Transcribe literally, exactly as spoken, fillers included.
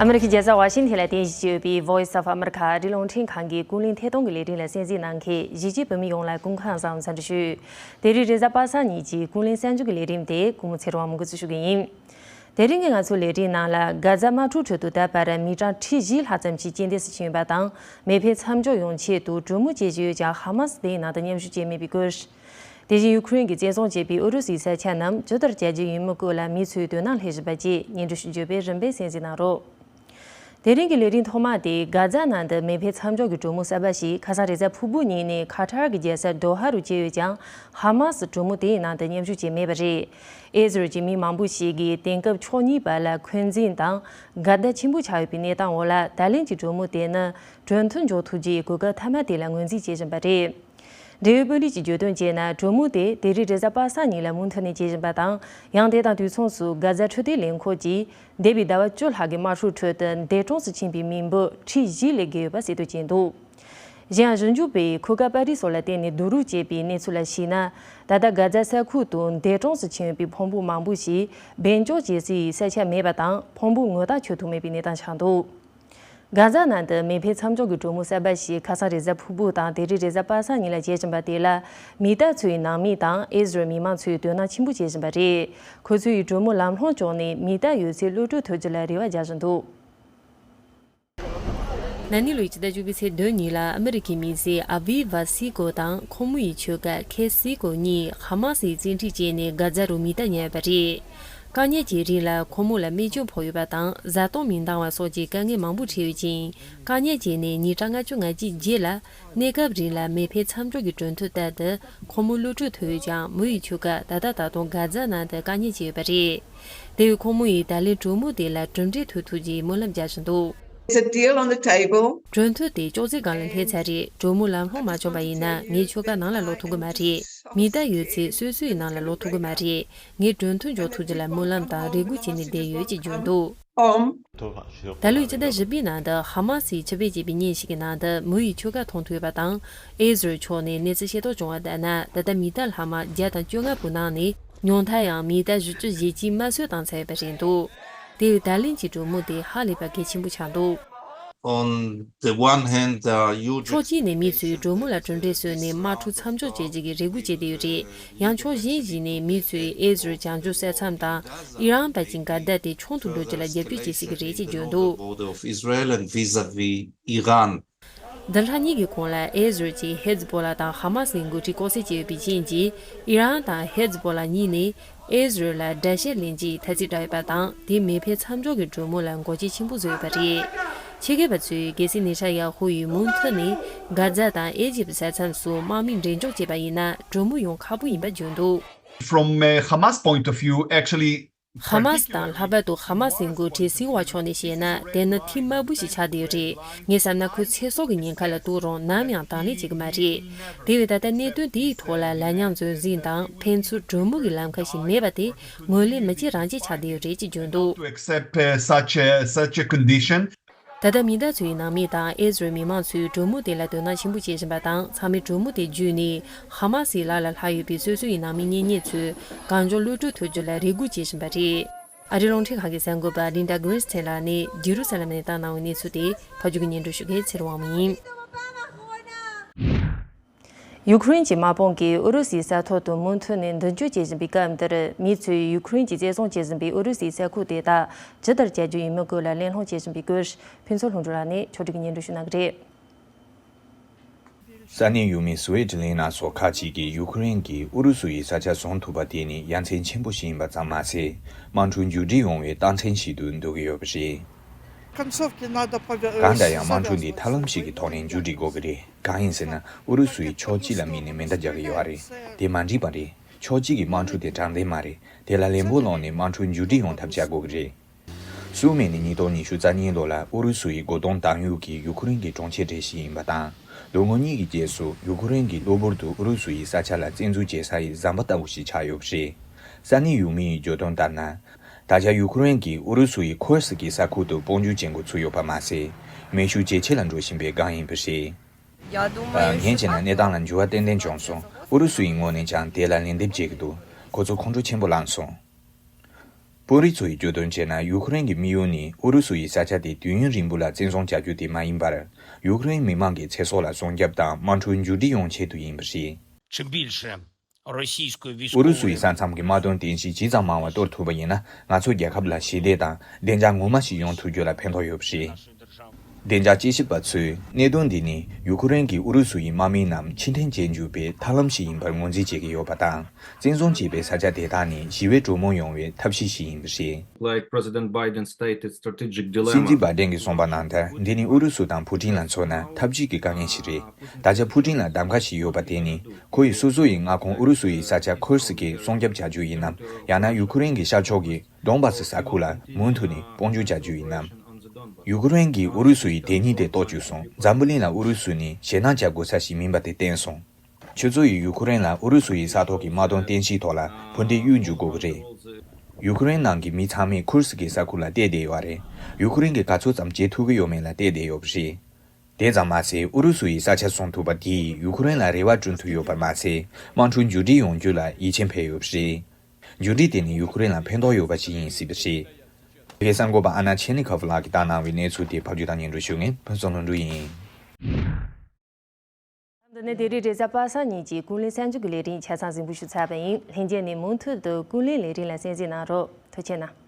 ཨ་མི་རི་ཀའི་རྒྱལ་ས་ཝ་ཤིང་ཐན་ལ་རྟེན་གཞི་བྱས་ཡོད་པའི་Voice of America ཨ་རིའི་རླུང་འཕྲིན་ཁང་གི་ཀུན་གླེང་ཐད་གཏོང་གི་ལས་རིམ་ལ་གསན་གཟིགས་གནང་མཁན་གཞིས་བྱེས་བོད་མི་ཡོངས་ལ་སྐུ་ཁམས་བཟང་འཚམས་འདྲི་ཞུ། དེ་རིང་རེས་གཟའ་པ་སངས་ཉིན་གྱི་ཀུན་གླེང་གསར་འགྱུར་གྱི་ལས་རིམ་དེ་སྐུ་ངོ་ཚེ་རིང་དབང་མོ་འགོ་འཛུགས་ཞུ་གི་ཡིན། དེ་རིང་གི་ང་ཚོའི་ལས་རིམ་ནང་ལ། གྷ་ཛ་དམག་འཁྲུག་ཁྲོད་དུ་ད་བར་མི་གྲངས་ཁྲི་བཞི་ལྷག་ཙམ་ཞིག་རྐྱེན་འདས་སུ་ཕྱིན་ཡོད་པ་དང་། མེ་འཕེན་མཚམས་འཇོག་ཡོང་ཆེད་དུ་གྲོས་མོལ་བྱེད་བཞིན་ཡོད་ཀྱང་། ཧ་མ་སི་དེའི་ནང་དུ་མཉམ་ཞུགས་བྱས་མེད་པའི་སྐོར། དེ་བཞིན་ཡུ་ཁུ་རེན་གྱིས་བཙན་བཟུང་བྱས་པའི་ཨུ་རུ་སུའི་ས་ཆ་རྣམས་ཇི་ལྟར་བསྐྱར་གཅོད་ཡོང་མིན་སྐོར་ལ་མི་ཚོས་དོ་སྣང་སླེབས་བཞིན་པ་བཅས་སྙན་སྒྲོན་ཞུ་རྒྱུ་བས། རིམ་པས་གསན་གཟིགས་གནང་རོགས། དེ་རིང་གི་ལས་རིམ་ཐོག་མ་དེ། གྷ་ཛ་ནང་དུ་མེ་འཕེན་མཚམས་འཇོག་གི་གྲོས་མོལ་གསར་པ་ཞིག་ཁ་སང་རེས་གཟའ་ཕུར་བུ་ཉིན་ནས་ཁ་ཐར་གྱི་རྒྱལ་ས་དོ་ཧ་རུ་བྱས་ཡོད་ཀྱང་། ཧ་མ་སི་གྲོས་མོལ་དེའི་ནང་དུ་མཉམ་ཞུགས་བྱས་མེད་པ་རེད། ཨི་ཟི་རལ་གྱི་མི་མང་པོ་ཞིག་གིས་དེང་སྐབས་ཕྱོགས་གཉིས་བར་ལ་འཁོན་འཛིན་དང་འགལ་ཟླ་ཆེན་པོ་ཆགས་ཡོད་པའི་གནས་སྟངས་འོག་ལ། ད་ལན་གྱི་གྲོས་མོལ་དེ་ནི་གྲོས་མཐུན་འཇོག་ཐུབ་རྒྱུའི་གོ་སྐབས་མཐའ་མ་དེ་ལ་ངོས་འཛིན་བྱེད་བཞིན་པ་རེད། འབྲེལ་ཡོད་དཔོན་རིགས་ཀྱིས་བརྗོད་དོན་བྱས་ན། གྲོས་མོལ་དེ་དེ་རིང་རེས་གཟའ་པ་སངས་ཉིན་ལ་མུ་མཐུད་ནས་བྱེད་བཞིན་པ་དང་། ཡང་དེ་དང་དུས་མཚུངས་སུ་གྷ་ཛ་འཕྲོད་བསྟེན་ལས་ཁུངས་ཀྱིས་འདས་པའི་ཟླ་བ་བཅུ་ལྷག་གི་དམག་འཁྲུག་ཁྲོད་དུ་འདས་གྲོངས་སུ་ཕྱིན་པའི་མི་འབོར་ཁྲི་བཞི་ལས་བརྒལ་ཡོད་པ་གསལ་སྟོན་བྱས་འདུག། གཞན་ཡང་། ཞིབ་འཇུག་པས་འཁོས་ཀ་པར་རིས་སོགས་ལ་བརྟེན་ནས་བསྡུ་རུབ་བྱས་པའི་གནས་ཚུལ་ལ་གཞིགས་ན། ད་ལྟ་གྷ་ཛ་ས་ཁུལ་དུ་འདས་གྲོངས་སུ་ཕྱིན་ཡོད་པའི་ཕུང་པོ་མང་པོ་ཞིག་སྦས་འཇོག་བྱེད་སའི་ས་ཆ་མེད་པ་དང་། ཕུང་པོ་ངོ་རྟགས་ཆོད་ཐུབ་མེད་པའི་གནས་སྟངས་ཆགས་འདུག། གྷ་ཛ་ནང་དུ་མེ་འཕེན་མཚམས་འཇོག་གི་གྲོས་མོལ་གསར་པ་ཞིག་ཁ་སང་རེས་གཟའ་ཕུར་བུ་དང་དེ་རིང་རེས་གཟའ་པ་སངས་ཉིན་ལ་བྱེད་བཞིན་པ་དེ་ལ། མི་དག་ཚོའི་ནང་མི་དང་ཨི་ཟི་རལ་མི་མང་ཚོས་དོ་སྣང་ཆེན་པོ་བྱེད་བཞིན་པ་རེད། ཁོ་ཚོས་གྲོས་མོལ་ལམ་ལྷོང་བྱུང་ནས་མི་དག་ཡོད་ཚད་གློད་གྲོལ་ཐུབ་རྒྱུ་ལ་རེ་བ་རྒྱག་བཞིན་འདུག། ན་ནིང་ལོའི་ཕྱི་ཟླ་བཅུ་པའི་ཚེས་བདུན་ཉིན་ལ། ཨ་མི་རི་ཀའི་མི་སེར་ཨ་བྷི་ཝ་སི་ཀོ་དང་ཁོང་མོ་ཡི་ཁྱོ་ག་ཁེ་སི་ཀོ་གཉིས་ཧ་མ་སིས་བཙན་ཁྲིད་བྱས་ནས་གྷ་ཛ་རུ་མི་གཏའ་ཉར་ཡོད་པ་རེད། བཀག་ཉར་གྱི་རིང་ལ་ཁོང་མོ་ལ་རྨས་སྐྱོན་ཕོག་ཡོད་པ་དང་། བཟའ་བཏུང་མི་འདང་བ་སོགས་ཀྱི་དཀའ་ངལ་མང་པོ་འཕྲད་ཡོད་ཅིང་། བཀག་ཉར་བྱས་ནས་ཉིན་གྲངས་ལྔ་བཅུ་ང་གཅིག་རྗེས་ལ། གནས་སྐབས་རིང་ལ་མེ་འཕེན་མཚམས་འཇོག་གི་གྲོས་མཐུན་ལྟར་དུ་ཁོང་མོ་གློད་གྲོལ་ཐུབ་ཡོད་ཀྱང་། མོ་ཡི་ཁྱོ་ག་ད་ལྟ་ད་དུང་གྷ་ཛ་ནང་དུ་བཀག་ཉར་བྱས་ཡོད་པ་རེད། དེ་བས་ཁོང་མོ་ཡིས་ད་ལན་གྲོས་མོལ་དེ་ལ་གྲུབ་འབྲས་ཐོན་ཐུབ་རྒྱུའི་སྨོན་ལམ་རྒྱག་བཞིན་འདུག། It's a deal on the table. གྲོས་མཐུན་དེ་ཅོག་ཙེའི་སྒང་ལ་སླེབས་ཚར་རེད། གྲོས་མོལ་ལམ་ལྷོང་མ་བྱུང་བ་ཡིན་ན། ངའི་ཁྱོ་ག་ནང་ལ་ལོག་ཐུབ་ཀྱི་མ་རེད། མི་གཏའ་ཡོད་ཚད་སོ་སོའི་ནང་ལ་ལོག་ཐུབ་ཀྱི་མ་རེད། ངས་གྲོས་མཐུན་འཇོག་ཐུབ་རྒྱུ་ལ་སྨོན་ལམ་དང་རེ་སྒུག་བྱས་ནས་བསྡད་ཡོད་ཅེས་བརྗོད་འདུག། ད་ལོའི་སྤྱི་ཟླ་བཞི་པའི་ནང་དུ་ཧ་མ་སིས་ཕྱིར་འབུད་བྱས་པའི་བརྙན་ཞིག་གི་ནང་དུ་མོ་ཡི་ཁྱོ་ག་མཐོང་ཐུབ་ཡོད་པ་དང་། ཨི་ཟི་རལ་ཕྱོགས་ནས་གནས་ཚུལ་ཤེས་རྟོགས་བྱུང་བ་ལྟར་ན། ད་ལྟ་མི་གཏའ་ལྷག་མ་བརྒྱ་དང་བཅོ་ལྔ་བོའི་ནང་ནས་ཉུང་མཐར་ཡང་མི་གཏའ་བཞི་བཅུ་ཞེ་གཅིག་དམར་གསོད་བཏང་ཚར་ཡོད་པ་རེད་འདུག། དེ་བས་ད་ལན་གྱི་གྲོས་མོལ་དེ་ཧ་ལས་པ་གལ་ཆེན་པོ་ཆགས་འདུག། On the one hand, uh, you ཕྱོགས་གཅིག་ནས་མི་ཚོས་གྲོས་མོལ་ལ་གྲུབ་འབྲས་བཟོས་ནས་དམག་འཁྲུག་མཚམས་འཇོག་བྱེད་རྒྱུ་གི་རེ་སྒུག་བྱེད་བསྡད་ཡོད་རེད། ཡང་ཕྱོགས་གཞན་ཞིག་ནས་མི་ཚོས་ཨི་ཟི་རལ་བྱང་ཕྱོགས་ས་མཚམས་དང་ཨི་རན་བར་གྱི་འགལ་ཟླ་དེ་ཆུང་དུ་འགྲོ་རྒྱུ་ལ་རྒྱབ་སྐྱོར་བྱེད་སྲིད་ཀྱི་རེད་ཅེས་བརྗོད་འདུག། Border of Israel and vis-a-vis Iran. བདུན་ཕྲག་གཉིས་ཀྱི་གོང་ལ་ཨི་ཟི་རལ་གྱིས་ཧེ་ཛི་བྷོ་ལ་དང་ཧ་མ་སིའི་འགོ་ཁྲིད་ལྐོག་བསད་བྱས་ཡོད་པའི་རྐྱེན་གྱིས། ཨི་རན་དང་ཧེ་ཛི་བྷོ་ལ་གཉིས་ནས་ཨི་ཟི་རལ་ལ་དགྲ་ཤ་ལེན་རྒྱུའི་ཐ་ཚིག་བསྒྲགས་ཡོད་པ་དང་། དེས་མེ་འཕེན་མཚམས་འཇོག་གི་གྲོས་མོལ་ལ་འགོག་རྐྱེན་ཆེན་པོ་བཟོས་ཡོད་པ་རེད། ཆེད་མཁས་པ་ཚོས་རྒྱལ་སྲས་ནེ་ཐན་ཡ་ཧུ་ཡིས་མུ་མཐུད་ནས་གྷ་ཛ་དང་ཨི་ཇིབ་ས་མཚམས་སུ་དམག་མི་འགྲེམས་འཇོག་བྱས་པ་ཡིན་ན། གྲོས་མོལ་ཡོང་ཁག་པོ་ཡིན་པ་བརྗོད་འདུག། From a Hamas point of view, actually, ཧ་མ་སི་དང་། ལྷག་པར་དུ་ཧ་མ་སིའི་འགོ་ཁྲིད་སིན་ཝར་ཕྱོགས་ནས་བཤད་ན། དེ་ནི་ཐིག་དམར་པོ་ཞིག་ཆགས་བསྡད་ཡོད་རེད། ངས་བསམ་ན་ཁོས་ཚེ་སྲོག་གི་ཉེན་ཁ་ལ་གཏུགས་རུང་ནམ་ཡང་དང་ལེན་བྱེད་ཀྱི་མ་རེད། དེ་བས་ད་ལྟ་གནད་དོན་དེའི་ཐོག་ལ་ལ་ཉག་འཛོམས་ཟིན་དང་། ཕན་ཚུན་གྲོས་མོལ་གྱི་ལམ་ཁ་ཞིག་མེད་པ་དེ་ངོས་ལེན་མི་བྱེད་རང་བྱེད་ཆགས་བསྡད་ཡོད་རེད་ཅེས་བརྗོད་འདུག། To accept, uh, such a, such a condition. ད་ལྟ་མི་གཏའ་ཚོའི་ནང་མི་དང་ཨི་ཟི་རལ་མི་མང་ཚོས་གྲོས་མོལ་དེ་ལ་དོ་སྣང་ཆེན་པོ་བྱེད་བཞིན་པ་དང་། ཚང་མས་གྲོས་མོལ་དེ་བརྒྱུད་ནས་ཧ་མ་སིའི་ལག་ལ་ལྷག་ཡོད་པའི་སོ་སོ་ཡི་ནང་མི་གཉེན་ཉེ་ཚོས་གང་མགྱོགས་གློད་གྲོལ་ཐུབ་རྒྱུ་ལ་རེ་སྒུག་བྱེད་བཞིན་པ་རེད། ཨ་རིའི་རླུང་འཕྲིན་ཁང་གི་གསར་འགོད་པ་ལིན་ཌ་གྷི་རིན་སི་ཐན་ལགས་ནས་ཇེ་རུ་ས་ལེམ་ནས་བཏང་གནང་བའི་གནས་ཚུལ་དེ་ཕབ་སྒྱུར་གྱིས་སྙན་སྒྲོན་ཞུ་མཁན་ཚེ་རིང་དབང་མོ་ཡིན། ཡུ་ཁུ་རེན་གྱི་དམག་དཔུང་གིས་ཨུ་རུ་སུའི་ས་ཐོག་ཏུ་མུ་མཐུད་ནས་མདུན་སྐྱོད་བྱེད་བཞིན་པའི་སྐབས་འདིར། མི་ཚོས་ཡུ་ཁུ་རེན་གྱིས་བཙན་བཟུང་བྱེད་བཞིན་པའི་ཨུ་རུ་སུའི་ས་ཁུལ་དེ་དག་ཇི་ལྟར་བསྐྱར་གཅོད་ཡིན་མིན་སྐོར་ལ་གླེང་སློང་བྱེད་བཞིན་པའི་སྐོར། ཕུན་ཚོགས་ལྷུན་གྲུབ་ལགས་ནས་ཕྱོགས་སྒྲིག་གིས་སྙན་སྒྲོན་ཞུ་གནང་གི་རེད། ས་གནས་ཡུལ་མི་སུའེ་ཏི་ལེ་ན་སོགས་ཁག་ཅིག་གིས་ཡུ་ཁུ་རེན་གྱིས་ཨུ་རུ་སུ་ཡི་ས་ཆ་བཟུང་ཐུབ་པ་དེ་ནི་ཡ་མཚན་ཆེན་པོ་ཞིག་ཡིན་པ་ཙམ་མ་ཟད། དམག་འཁྲུག་མཇུག་སྒྲིལ་ཡོང་བའི་རྟགས་མཚན་ཞིག་ཏུ་འདོད་ཀྱི་ཡོད་པ་རེད། Концовки надо пове- གང་ལྟར་ཡང་དམག་འཁྲུག་འདི་ཐབས་ལམ་ཞིག་གི་ཐོག་ནས་མཇུག་སྒྲིལ་དགོས་ཀྱི་རེད། གང་ཡིན་ཟེར་ན། ཨུ་རུ་སུ་ཡིས་ཕྱོགས་གཅིག་ལ་དམིགས་ནས་མེ་མདའ་རྒྱག་གི་ཡོད་རེད། དེ་མ་འགྲིག་པ་རེད། ཕྱོགས་གཅིག་གི་དམག་འཁྲུག་དེ་དྲང་བདེན་མ་རེད། དེ་ལ་ལན་འབོར་བླངས་ནས་དམག་འཁྲུག་མཇུག་སྒྲིལ་ཡོང་ཐབས་བྱ་དགོས་ཀྱི་རེད། སུའུ་མེ་ནི་ཉིས་སྟོང་ཉི་ཤུ་རྩ་གཉིས་ལོ་ལ་ཨུ་རུ་སུ་ཡིས་རྒོལ་རྡུང་བཏང་ཡུལ་གྱི་ཡུ་ཁུ་རེན་གྱི་གྲོང་ཁྱེར་རེ་ཞིག་ཡིན་པ་དང་། ལོ་ངོ་གཉིས་ཀྱི་རྗེས་སུ་ཡུ་ཁུ་རེན་གྱིས་གློ་བུར་དུ་ཨུ་རུ་སུ་ཡི་ས་ཆ་ལ་བཙན་འཛུལ་བྱེད་ས་ཡི་ཟམ་པ་ལྟ་བུ་ཞིག་ཆགས་ཡོད་པ་རེད། ས་གནས་ཡུལ་མི་ཡིས་བརྗོད་དོན་ལྟར་ན། ད་ཆ་ཡུ་ཁུ་རེན་གྱིས་ཨུ་རུ་སུ་ཡི་ཁུར་སི་གི་ས་ཁུལ་དུ་དཔུང་འཇུག་བྱེད་འགོ་ཚུགས་ཡོད་པ་མ་ཟད། མེ་ཤུགས་ཇེ་ཆེ་ལ་འགྲོ་བཞིན་པའི་སྒང་ཡིན་པ་རེད། ངས་བྱས་ན་གནས་སྟངས་ལ་འགྱུར་བ་ཏན་ཏན་བྱུང་སོང་། ཨུ་རུ་སུ་ཡི་ངོས་ནས་ཀྱང་དེ་ལ་ལན་འདེབས་བྱེད་ཀྱི་འདུག། ཁོ་ཚོ་ཁོང་ཁྲོ་ཆེན་པོ་ལངས་སོང་། དཔོན་རིགས་ཚོ་ཡིས་བརྗོད་དོན་བྱས་ན། ཡུ་ཁུ་རེན་གྱི་དམིགས་ཡུལ་ནི་ཨུ་རུ་སུ་ཡི་ས་ཆ་དེ་དུས་ཡུན་རིང་པོ་ལ་བཙན་བཟུང་བྱ་རྒྱུ་དེ་མ་ཡིན་པར། ཡུ་ཁུ་རེན་མི་མང་གི་ཚེ་སྲོག་ལ་སྲུང་སྐྱོབ་དང་དམག་འཁྲུག་མཇུག་སྒྲིལ་ཡོང་ཆེད་དུ་ཡིན་པ་རེད། Чим більше російської ཨུ་རུ་སུ་ཡི་ས་མཚམས་ཀྱི་དམག་དོན་རྟེན་གཞི་ཇི་ཙམ་མང་བ་གཏོར་ཐུབ་པ་ཡིན་ན། ང་ཚོའི་རྒྱལ་ཁབ་ལ་ཞི་བདེ་དང་བདེ་འཇགས་ངོ་མ་ཞིག་ཡོང་ཐུབ་རྒྱུ་ལ་ཕན་ཐོགས་ཡོད་པ་རེད། བདེ་འཇགས་དཔྱད་ཞིབ་པ་ཚོས་གནད་དོན་འདི་ནི་ཡུ་ཁུ་རེན་གྱིས་ཨུ་རུ་སུ་ཡི་དམག་མི་རྣམས་ཕྱིར་འཐེན་བྱེད་འཇུག་པའི་ཐབས་ལམ་ཞིག་ཡིན་པར་ངོས་འཛིན་བྱེད་ཀྱི་ཡོད་པ་དང་། བཙན་བཟུང་བྱས་པའི་ས་ཆ་དེ་དག་ནི་ཞི་བའི་གྲོས་མོལ་ཡོང་བའི་ཐབས་ཤེས་ཤིག་ཡིན་པ་རེད། Like President Biden stated, strategic dilemma. སྲིད་འཛིན་བྷའི་ཌེན་གྱིས་གསུངས་པ་ནང་ལྟར། འདི་ནི་ཨུ་རུ་སུ་དང་ཕུ་ཀྲིན་ལ་མཚོན་ན་འཐབ་ཇུས་ཀྱི་དཀའ་ངལ་ཞིག་རེད། ད་ཆ་ཕུ་ཀྲིན་ལ་གདམ་ག་ཞིག་ཡོད་པ་དེ་ནི། ཁོ་ཡིས་སོ་སོ་ཡི་མངའ་ཁོངས་ཨུ་རུ་སུ་ཡི་ས་ཆ་ཁུར་སི་ཀི་སྲུང་སྐྱོབ་བྱ་རྒྱུ་ཡིན་ནམ། ཡང་ན་ཡུ་ཁུ་རེན་གྱི་ཤར་ཕྱོགས་ཀྱི་ཌོན་བྷ་སི་ས་ཁུལ་ལ་མུ་མཐུད་ནས་དཔུང་འཇུག་བྱ་རྒྱུ་ཡིན་ནམ། ཡུ་ཁུ་རེན་གྱིས་ཨུ་རུ་སུ་ཡི་དེ་ཉིད་དེ་རྟོགས་བཅུག་སོང་། འཛམ་བུ་གླིང་ལ་ཨུ་རུ་སུ་ནི་ཞེད་སྣང་བྱ་དགོས་ས་ཞིག་མིན་པ་དེ་བསྟན་སོང་། ཁྱོད་ཚོ་ཡིས་ཡུ་ཁུ་རེན་ལ་ཨུ་རུ་སུ་ཡི་ས་ཐོག་གི་དམག་དོན་རྟེན་གཞིའི་ཐོག་ལ་འཕུར་མདེལ་གཡུག་འཇུག་དགོས་ཀྱི་རེད། ཡུ་ཁུ་རེན་ནང་གི་མི་ཚང་མས་ཁུར་སི་ཀི་ས་ཁུལ་ལ་བལྟས་བསྡད་ཡོད་རེད། ཡུ་ཁུ་རེན་གྱིས་ག་ཚོད་ཙམ་བྱེད་ཐུབ་ཀྱི་ཡོད་མེད་ལ་བལྟས་བསྡད་ཡོད་པ་རེད། དེ་ཙམ་མ་ཟད། ཨུ་རུ་སུ་ཡི་ས་ཆ་བཟུང་ཐུབ་པ་འདིས་ཡུ་ཁུ་རེན་ལ་རེ་བ་བསྐྲུན་ཐུབ་ཡོད་པར་མ་ཟད། དམག་འཁྲུག་མཇུག་སྒྲིལ་ཡོང་རྒྱུ་ལ་ཡིད་ཆེས་འཕེལ་ཡོད་པ་རེད། མཇུག་སྒྲིལ་དེ་ནི་ཡུ་ཁུ་རེན་ལ་ཕན་ཐོགས་ཡོད་པ་ཞིག་ཡིན་སྲིད་པ་རེད། དེ་གའི་གསར་འགོད་པ་ཨ་ན་ཆེ་ནི་ཁ་ཕུ་ལགས་ཀྱིས་བཏང་གནང་བའི་གནས་ཚུལ་དེ་ཕབ་སྒྱུར་དང་སྙན་སྒྲོན་ཞུ་མཁན་ཕུན་ཚོགས་ལྷུན་གྲུབ་ཡིན། འདི་ནི་དེ་རིང་རེས་གཟའ་པ་སངས་ཉིན་གྱི་ཀུན་གླེང་གསར་འགྱུར་གྱི་ལས་རིམ་ཆ་ཚང་གཟིགས་འབུལ་ཞུས་ཚར་བ་ཡིན། ལྷན་རྒྱས་ནས་མུ་མཐུད་དུ་ཀུན་གླེང་ལས་རིམ་ལ་གསན་གཟིགས་གནང་རོགས། ཐུགས་རྗེ་གནང་།